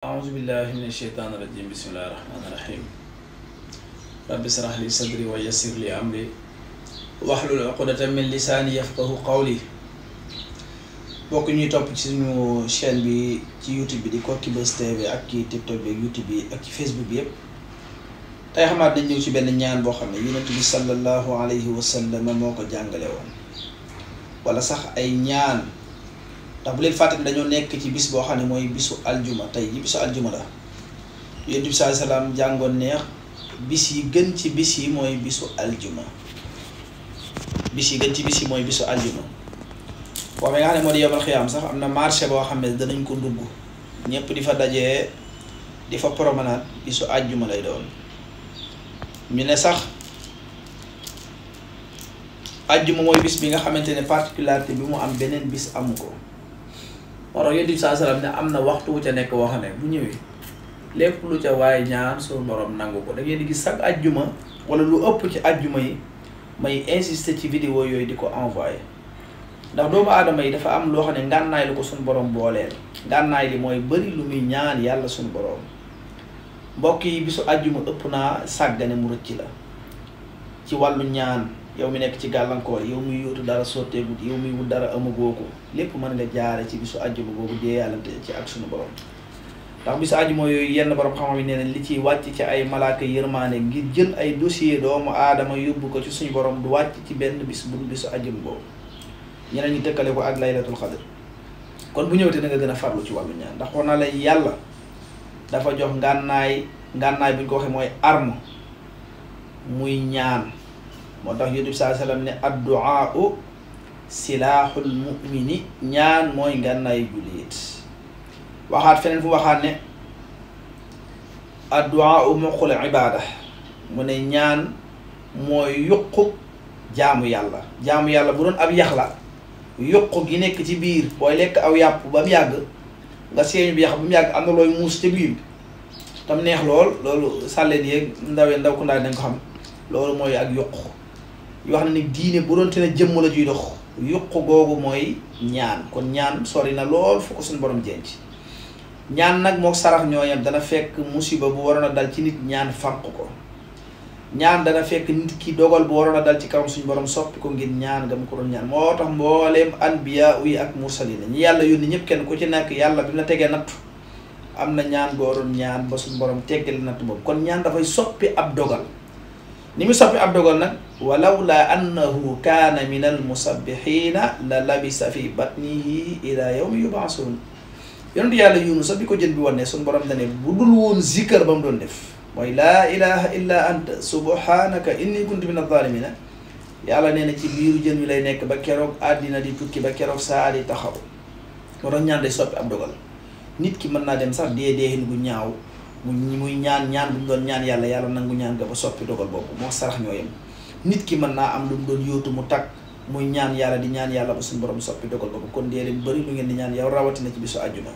أعوذ بالله من الشيطان الرجيم بسم الله الرحمن الرحيم رب اشرح لي صدري ويسر لي أمري واحلل عقدة من لساني يفقهوا قولي bokk ñuy topp ci suñu chaîne bi ci YouTube bi di Koki Buzz TV ak ci TikTok bi ak YouTube bi ak ci Facebook bi yëpp tey xamaat dañ ñëw ci benn ñaan boo xam ne Yonent bi sallallahu alayhi wa sallam moo ko jàngale woon wala sax ay ñaan ndax bu leen fàttali dañoo nekk ci bis boo xam ne mooy bisu aljuma tey ji bisu aljuma la Yonent bi sallallahu alayhi wa sallam jàngoon neex bis yi gën ci bis yi mooy bisu aljuma bis yi gën ci bis yi mooy bisu aljuma boo nga xam ne moo di yomal xiyaam sax am na marché boo xam ne danañ ko dugg ñëpp di fa dajee di fa promenade bisu àjjuma lay doon ñu ne sax àjjuma mooy bis bi nga xamante ne particularité bi mu am beneen bis amu ko moo tax Yonent bi saa salaam ne am na waxtu wu ca nekk woo xam ne bu ñëwee lépp lu ca waaye ñaan suñu borom nangu ko da ngeen di gis sax àjjuma wala lu ëpp ci àjjuma yi may insister ci vidéo yooyu di ko envoyé ndax doomu aadama yi dafa am loo xam ne ngànnaay lu ko suñu borom booleel ngànnaay li mooy bëri lu muy ñaan yàlla suñu borom mbokk yi bisu àjjuma ëpp naa sàggane mu rëcc la ci wàllu ñaan yow mi nekk ci gàllankoor yow muy yóotu dara sotteegut yow muy wut dara amagoo ko lépp mën nga jaare ci bisu àjjuma boobu dee yàllante ci ak suñu borom ndax bisu àjjuma yooyu yenn borom xam-xam yi nee na li ciy wàcc ci ay malaaka yërmaane ngir jël ay dossier doomu aadama yóbbu ko ci suñu borom du wàcc ci benn bis bu bisu àjjuma boobu ñeneen ñi tëkkale ko ak laylatul xadr kon bu ñëwee te na nga gën a farlu ci wàllu ñaan ndax wax na la yàlla dafa jox ngànnaay bu ñu ko waxee mooy arme muy ñaan moo tax Yonent bi sallallahu alayhi wa sallam ne addu'aa'u silaaxul mu'mini ñaan mooy ngànnaayu jullit waxaat feneen fu waxaat ne addu'aa'u muqul ibaada mu ne ñaan mooy yuqu jaamu yàlla bu doon ab yax la yuq gi nekk ci biir booy lekk aw yàpp ba mu yàgg nga seeñu bi yax ba mu yàgg am na looy muus ca biir tam neex loolu sàlleen yeeg ndaw ku ndaay dañ ko xam loolu mooy ak yuq yoo xam ne ni diine bu doon te ne jëmm la juy dox yuq googu mooy ñaan kon ñaan sori na lool fu ko suñu borom jenc ñaan nag moo sarax ñooyam dana fekk musiba bu waroon a dal ci nit ñaan fànq ko ñaan dana fekk nit ki dogal bu waroon a dal ci kawam suñu borom soppi ko ngir ñaan nga mu ko doon ñaan moo tax mbooleem anbiya yi ak mursalina ñi yàlla yónni ñëpp kenn ku ci nekk yàlla bi mu la tegee nattu am na ñaan boo doon ñaan ba suñu borom teggal nattu boobu kon ñaan dafay soppi ab dogal ni mu soppi ab dogal nag walawla annahu kaana min al musabbihina la labisa fi batnihi ila yawmi yub'asun yonentu yàlla Yunus bi ko jën bi wane suñu borom dane bu dul woon zikkër ba mu doon def mooy laa ilaha illa anta subhanaka inni kuntu min adh-dhalimina yàlla nee na ci biiru jën wi lay nekk ba keroog àddina di tukki ba keroog saa di taxaw moo tax ñaan day soppi ab dogal nit ki mën naa dem sax deexin gu ñaaw muy ñaan bu mu doon ñaan yàlla nangu ñaan nga ba soppi dogal boobu moo sarax ñoo yem nit ki mën naa am lu mu doon yóotu mu takk muy ñaan yàlla di ñaan yàlla ba suñu borom soppi dogal boobu kon dee leen bëri lu ngeen di ñaan yow rawatina ci bisu àjjuma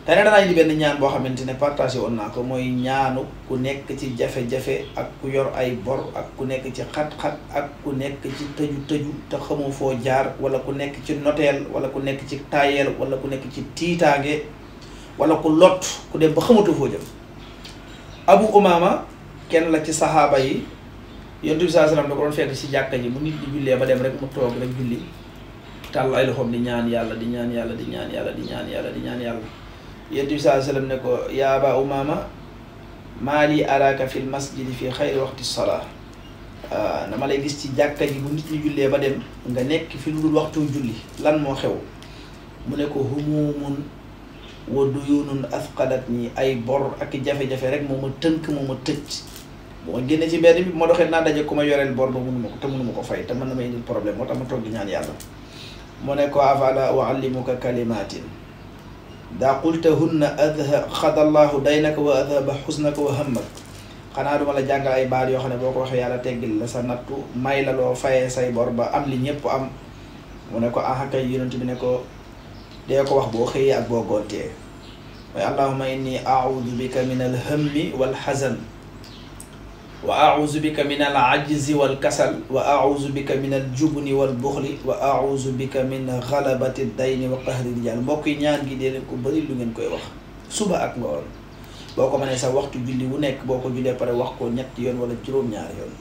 tey nag danaa indi benn ñaan boo xamante ne partagé woon naa ko mooy ñaanu ku nekk ci jafe-jafe ak ku yor ay bor ak ku nekk ci xat-xat ak ku nekk ci tëju te xamoo foo jaar wala ku nekk ci noteel wala ku nekk ci tayeel wala ku nekk ci tiitaange wala ku lot ku dem ba xamatu foo jëm Abu Umaama kenn la ci saxaaba yi Yonent bi sallallahu alayhi wasallam da ko doon fekk ci jàkka ji bu nit di jullee ba dem rek mu toog rek julli tàll ay loxoom di ñaan yàlla di ñaan yàlla di ñaan yàlla di ñaan yàlla di ñaan yàlla Yonent bi sallallahu alayhi wasallam ne ko yaa Aba Umaama maa lii araaka fil masjidi fi xayri waxti salaa dama lay gis ci jàkka ji bu nit ñi jullee ba dem nga nekk fi lu dul waxtu julli lan moo xew mu ne ko humumun wa duyunun athqalat nii ay bor ak jafe-jafe rek moo ma tënk moo ma tëj bu ma génne ci mbedd bi bu ma doxee naa daje ku ma yoreel bor ba mënuma ko fay te mën na ma indil problème moo tax ma toog di ñaan yàlla mu ne ko afala uallimuka kalimatin daa qultahunna xada allahu daynaka wa adhaba xusnaka wa hammak xanaa duma la jàngal ay baat yoo xam ne boo ko waxee yàlla teggil la sa nattu may la loo fayee say bor ba am li ñëpp am mu ne ko kay yonent bi ne ko dee ko wax boo xëyee ak boo gontee mooy allahumma inni a'udhu bika min alhammi wal hazan wa a'udhu bika min al ajzi wal kasal wa a'udhu bika min al jubni wal buxli wa a'udhu bika min ghalabati dayni wa qahri rijal mbokk yi ñaan gi dee leen ko bëri lu ngeen koy wax suba ak ngoon boo ko mënee sa waxtu julli wu nekk boo ko jullee pare wax ko ñetti yoon wala juróom-ñaari yoon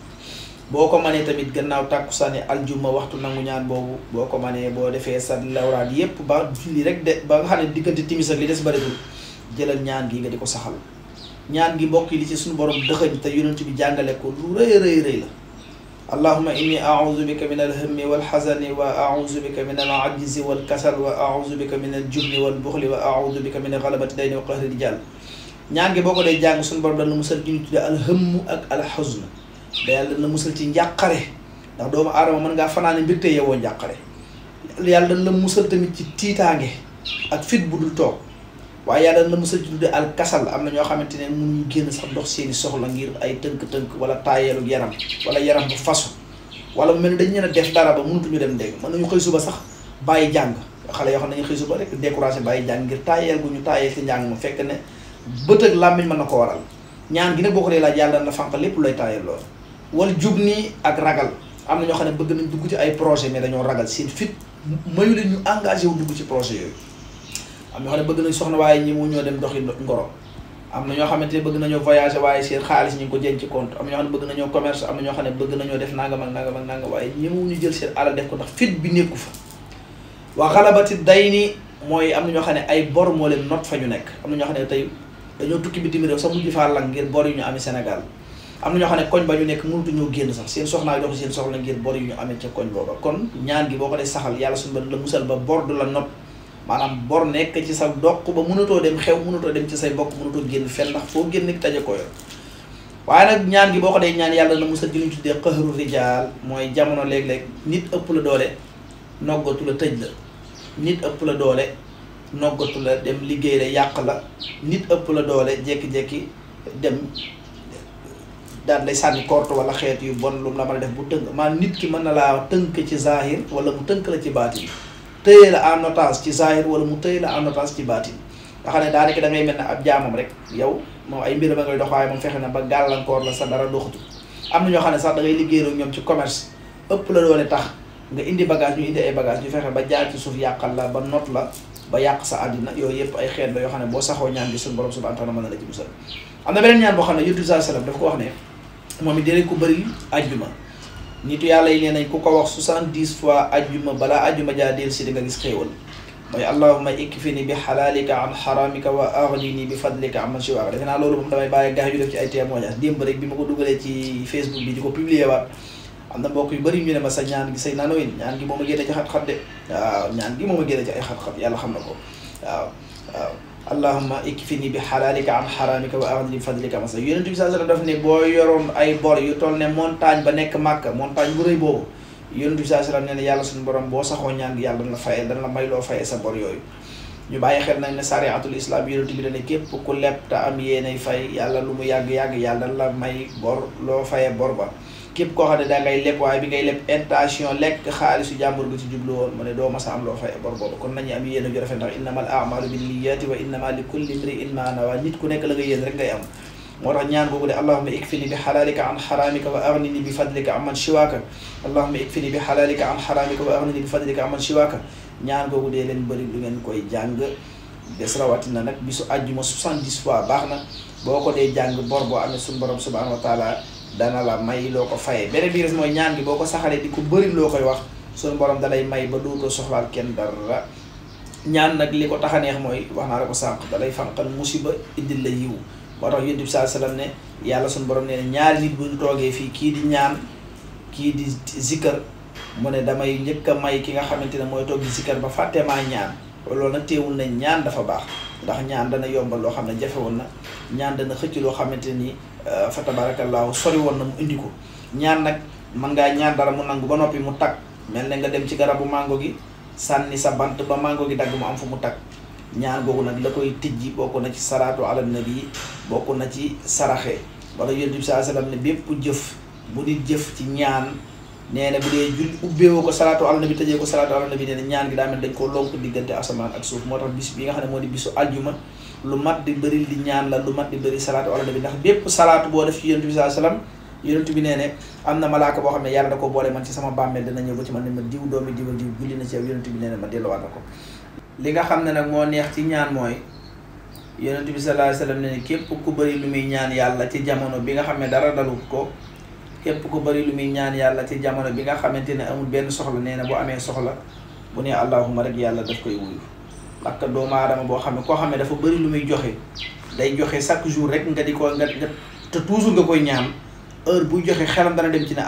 boo ko mënee tamit gannaaw tàkkusaani aljuma waxtu nangu ñaan boobu boo ko mënee boo defee sa lawraat yépp ba julli rek de ba nga xam ne diggante timis ak li des baritul jëlal ñaan gi nga di ko saxal ñaan gi mbokk yi li ci suñu borom dëxëñ te yonent bi jàngale ko lu rëy la allahumma inni a'udhu bika min alhammi walxazani wa a'udhu bika min alajzi walkasal wa a'udhu bika min aljubni walbuxli wa a'udhu bika min ghalabati dayni wa qahri rijal ñaan gi boo ko dee jàng suñu borom dana musal ci ñu tudde alhammu ak alxuzn da yàlla dana musal ci njàqare ndax doomu aadama mën ngaa fanaane mbir te yewoo njàqare yàlla dana la musal tamit ci tiitaange ak fit bu dul toog waaye yàlla dana la musal ci tudde al kasal am na ñoo xamante ne mënuñu génn sax dox seeni soxla ngir ay tënk-tënk wala taayeelu yaram wala yaram bu fasu wala mu mel ni dañ leen a def dara ba mënutuñu dem dégg mën nañu xëy suba sax bàyyi jàng xale yoo xam ne dañuy xëy suba rek découragé bàyyi jàng ngir taayeel gu ñu taayeel ci njàng ma fekk ne bët ak làmmiñ mën na ko waral ñaan gi nag boo ko dee laaj yàlla dana la fànq lépp lay taayeel loolu wal jub nii ak ragal am na ñoo xam ne bëgg nañ dugg ci ay projet mais dañoo ragal seen fit mayu leen ñu engagé wu dugg ci projet yooyu am na ñoo xam ne bëgg nañ soxna waaye ñi mu ñoo dem doxi ngoro am na ñoo xamante ne bëgg nañoo voyager waaye seen xaalis ñu ngi ko jën ci compte am na ñoo xam ne bëgg nañoo commerce am na ñoo xam ne bëgg nañoo def nangam ak nangam ak nangam waaye ñi mu ñu jël seen alal def ko ndax fit bi nekku fa waa xalabati day ni mooy am na ñoo xam ne ay bor moo leen not fa ñu nekk am na ñoo xam ne tey dañoo tukki bitim réew sax mujj faa lang ngir bor yu ñu amee Sénégal am na ñoo xam ne koñ ba ñu nekk mënutuñoo génn sax seen soxnaa dox seen soxla ngir bor yu ñu amee ca koñ booba kon ñaan gi boo ko dee saxal yàlla suñu ba la musal ba bor du la not maanaam bor nekk ci sa doq ba mënatoo dem xew mënatoo dem ci say mbokk mënatoo génn fenn ndax foo génn ki taje ko yor waaye nag ñaan gi boo ko dee ñaan yàlla na musal gi ñu tuddee qahru rijaal mooy jamono léeg-léeg nit ëpp la doole noggatu la tëj la nit ëpp la doole noggatu la dem liggéey la yàq la nit ëpp la doole jékki-jékki dem daal lay sànni korte wala xeet yu bon lu mu la mën a def bu tënk maanaam nit ki mën na laa tënk ci zahir wala mu tënk la ci baatin tëye la en otage ci zahir wala mu tëye la en otage ci baatin nga xam ne daanaka da ngay mel ne ab jaamam rek yow moom ay mbir ba ngay dox waaye moom fexe na ba gàllankoor la sa dara doxatu am na ñoo xam ne sax da ngay liggéeyoo ñoom ci commerce ëpp la doole tax nga indi bagage ñu indi ay bagage ñu fexe ba jaar ci suuf yàqal la ba not la ba yàq sa àddina yooyu yëpp ay xeet la yoo xam ne boo saxoo ñaan gi suñu borom subhanahu wa ta'ala mën na la ci musal am na beneen ñaan boo xam ne yonent bi sallallahu alayhi wasallam dafa ko wax ne moom it dinañ ko bëri ajjuma nitu yàlla yi nee nañ ku ko wax 70 fois ajjuma balaa ajjuma jaa del si di nga gis xéewal mooy allahumma ikfini bi halalika an haramika wa aghnini bi fadlika amman siwaaka defe naa loolu moom damay bàyyi gars yu def ci ay témoignage démb rek bi ma ko dugalee ci Facebook bi di ko publier waat am na mbokk yu bëri ñu ne ma sa ñaan gi say nanowin ñaan gi moom a génne ci xat-xat de waaw ñaan gi moom a génne ci ay xat-xat yàlla xam na ko waaw allahumma ikfini bi halalika an haramika wa aghnini bi fadlika amman siwaaka yonent bi sallallahu alayhi wasallam daf ne boo yoroon ay bor yu toll ne montagne ba nekk Màkka montagne bu rëy boobu yonent bi sallallahu alayhi wasallam nee na yàlla suñu borom boo saxoo ñaan gi yàlla dana la fayee dana la may loo fayee sa bor yooyu ñu bàyyi xel nañ ne sariatul islam yonent bi dana képp ku leb te am yéenay fay yàlla lu mu yàgg-yàgg yàlla dana la may bor loo fayee bor ba képp koo xam ne da ngay leb waaye bi ngay leb intention lekk xaalisu jàmbur nga ci jublu woon mu ne doo masa am loo fayee bor boobu kon nañu am yéene ju rafet ndax innamal a'malu binniyati wa innama li kulli imri'in ma nawa nit ku nekk la nga yéen rek ngay am moo tax ñaan googu de allahumma ikfini bi halalika an haramika wa aghnini bi fadlika amman siwaaka allahumma ikfini bi halalika an haramika wa aghnini bi fadlika amman siwaaka ñaan googu dee leen bëri lu ngeen koy jàng des rawatina nag bisu àjjuma 70 fois baax na boo ko dee jàng bor boo amee suñu borom subhanahu wa taala dana la may loo ko fayee beneen bi res mooy ñaan gi boo ko saxalee di ko bëri loo koy wax suñu borom dalay may ba dootoo soxlaal kenn dara ñaan nag li ko tax a neex mooy wax naa la ko sànq dalay fanqal musiba indil la yiw moo tax yonent bi sallallahu alayhi wasallam ne yàlla suñu borom nee na ñaari nit bu ñu toogee fii kii di ñaan kii di zikkar mu ne damay njëkk a may ki nga xamante ne mooy toog di zikkar ba fàtte maa ñaan loolu nag teewul nañ ñaan dafa baax ndax ñaan dana yombal loo xam ne jafe woon na ñaan dana xëcc loo xamante ni fa tabarakallahu sori woon na mu indi ko ñaan nag mën ngaa ñaan dara mu nangu ba noppi mu tag mel ne nga dem ci garabu mango gi sànni sa bant ba mango gi dagg mu am fu mu tag ñaan googu nag la koy tijji bokk na ci salaatu ala nabi bokk na ci saraxe wala yonent bi sallallahu alayhi wasallam ne bépp jëf bu di jëf ci ñaan nee na bu dee julli ubbeewoo ko salaatu ala nabi tëjee ko salaatu ala nabi nee na ñaan gi daa mel dañ koo lonk diggante asamaan ak suuf moo tax bis bi nga xam ne moo di bisu aljuma lu mat di bëri di ñaan la lu mat di bëri salaatu ala nabi ndax bépp salaatu boo def ci yonent bi sallallahu alayhi wasallam yonent bi nee ne am na malaaka boo xam ne yàlla da ko boole man ci sama bàmmeel dana ñëw ba ci man ne ma diw doomi diw diw julli na ci yow yonent bi nee na ma delluwaat na ko li nga xam ne nag moo neex ci ñaan mooy yonent bi sallallahu alayhi wasallam ne képp ku bëri lu muy ñaan yàlla ci jamono bi nga xam ne dara dalut ko képp ku bëri lu muy ñaan yàlla ci jamono bi nga xamante ne amul benn soxla nee na bu amee soxla bu ne allahumma rek yàlla daf koy wuyu. parce que doomu aadama boo xam ne koo xam ne dafa bëri lu muy joxe day joxe chaque jour rek nga di ko nga te toujours nga koy ñaan heure bu joxe xelam dana dem ci ne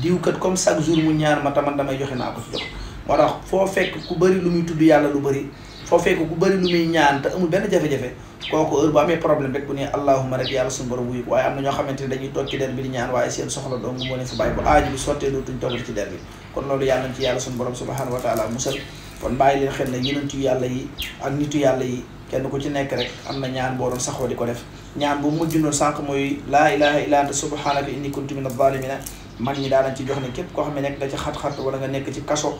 diw kat comme chaque jour mu ñaan ma taman damay joxe naa ko ci jox. moo tax foo fekk ku bëri lu muy tudd yàlla lu bëri foo fekk ku bëri lu muy ñaan te amul benn jafe-jafe kooku heure bu amee problème rek bu ne allahumma rek yàlla suñu borom wuyu ko. waaye am na ñoo xamante ne dañuy toog ci der bi di ñaan waaye seen soxla dong moo leen fi bàyyi ba aaju bi sottee dootuñ toogati ci der bi. kon loolu yàlla nañ ci yàlla suñu borom subhanahu wa taala musal. kon bàyyi leen xel ne yenentu yàlla yi ak nitu yàlla yi kenn ku ci nekk rek am na ñaan boo doon saxoo di ko def. ñaan bu mujj noonu sànq mooy laa ilaha illa anta subhanaka inni kuntu min adh-dhalimin. mag ñi daanañ ci jox ne képp koo xam ne nekk nga ci xat-xat wala nga nekk ci kaso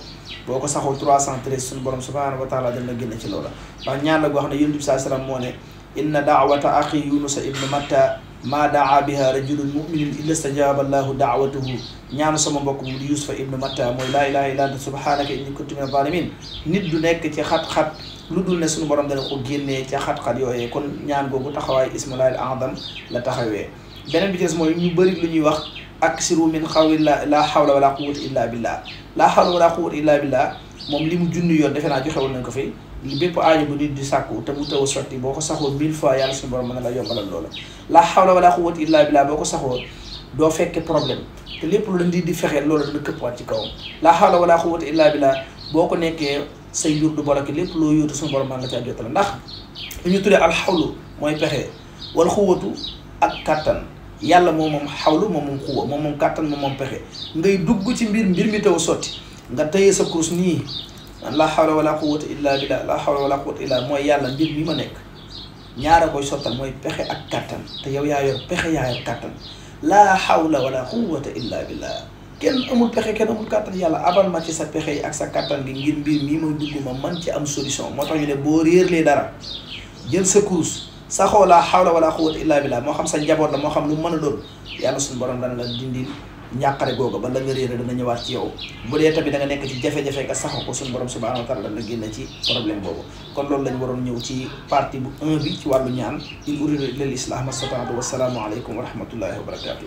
boo ko saxoo 313 suñu borom subhanahu wa taala dana génn ci loola. ndax ñaan la goo xam ne yonent bi sallallahu alayhi wasallam moo ne inna daawata axi yunusa ibnu matta ma daa biha rajulun muminun illa stajaba allahu daawatuhu. ñaanu sama mbokk mu di yusufa ibnu matta mooy laa ilaha illa anta subhanaka inni kuntu min adh-dhalimin. nit du nekk ci xat-xat lu dul ne suñu borom dana ko génnee ca xat-xat yooyee. kon ñaan googu taxawaay ismullahil a'zam la taxawee. beneen bi ci des mooy ñu bëri lu ñuy wax aksiru min xawli la hawla wala quwwata illa billah. la hawla wala quwwata illa billah moom li mu junni yoon defe naa joxewul nañ ko fi. li bépp aajo bu nit di sàkku te mu taw a sotti boo ko saxoo 1000 fois yàlla suñu borom mën na la yombalal loola. la hawla wala quwwata illa billah boo ko saxoo doo fekke problème te lépp lu la ndi di fexee loola dana këppwaat ci kawam. la hawla wala quwwata illa billah boo ko nekkee say njur du bloqué lépp loo yóotu suñu borom mën la caa jottale. ndax lu ñu tuddee alxawlu mooy pexe wal xuwatu ak kattan. yàlla moom moom xawlu moom moom xuwa moom moom kàttan moom moom pexe. ngay dugg ci mbir mi taw sotti nga tëye sa kurus nii la hawla wala quwwata illa billah la hawla wala quwwata illa mooy yàlla mbir mi ma nekk ñaara koy sottal mooy pexe ak kàttan te yow yaa yor pexe yaa yor kàttan. la hawla wala quwwata illa billah kenn amul pexe kenn amul kàttan yàlla abal ma ci sa pexe yi ak sa kàttan gi ngir mbir mii ma dugg ma man ci am solution. moo tax ñu ne boo réerlee dara jël sa kurus saxoo laa hawla wala quwwata illa billah moo xam sa njaboot la moo xam lu mën a doon yàlla suñu borom dana la dindil njàqare googa ba la nga réere dana ñëwaat ci yow. bu dee tamit da nga nekk ci jafe-jafe nga saxoo ko suñu borom subhanahu wa taala dana génn ci problème boobu. kon loolu lañ waroon ñëw ci partie bu 1 bi ci wàllu ñaan. in uridu illa al islah mastata'tu wassalaamu aleykum wa rahmatullahi wa barakatuh.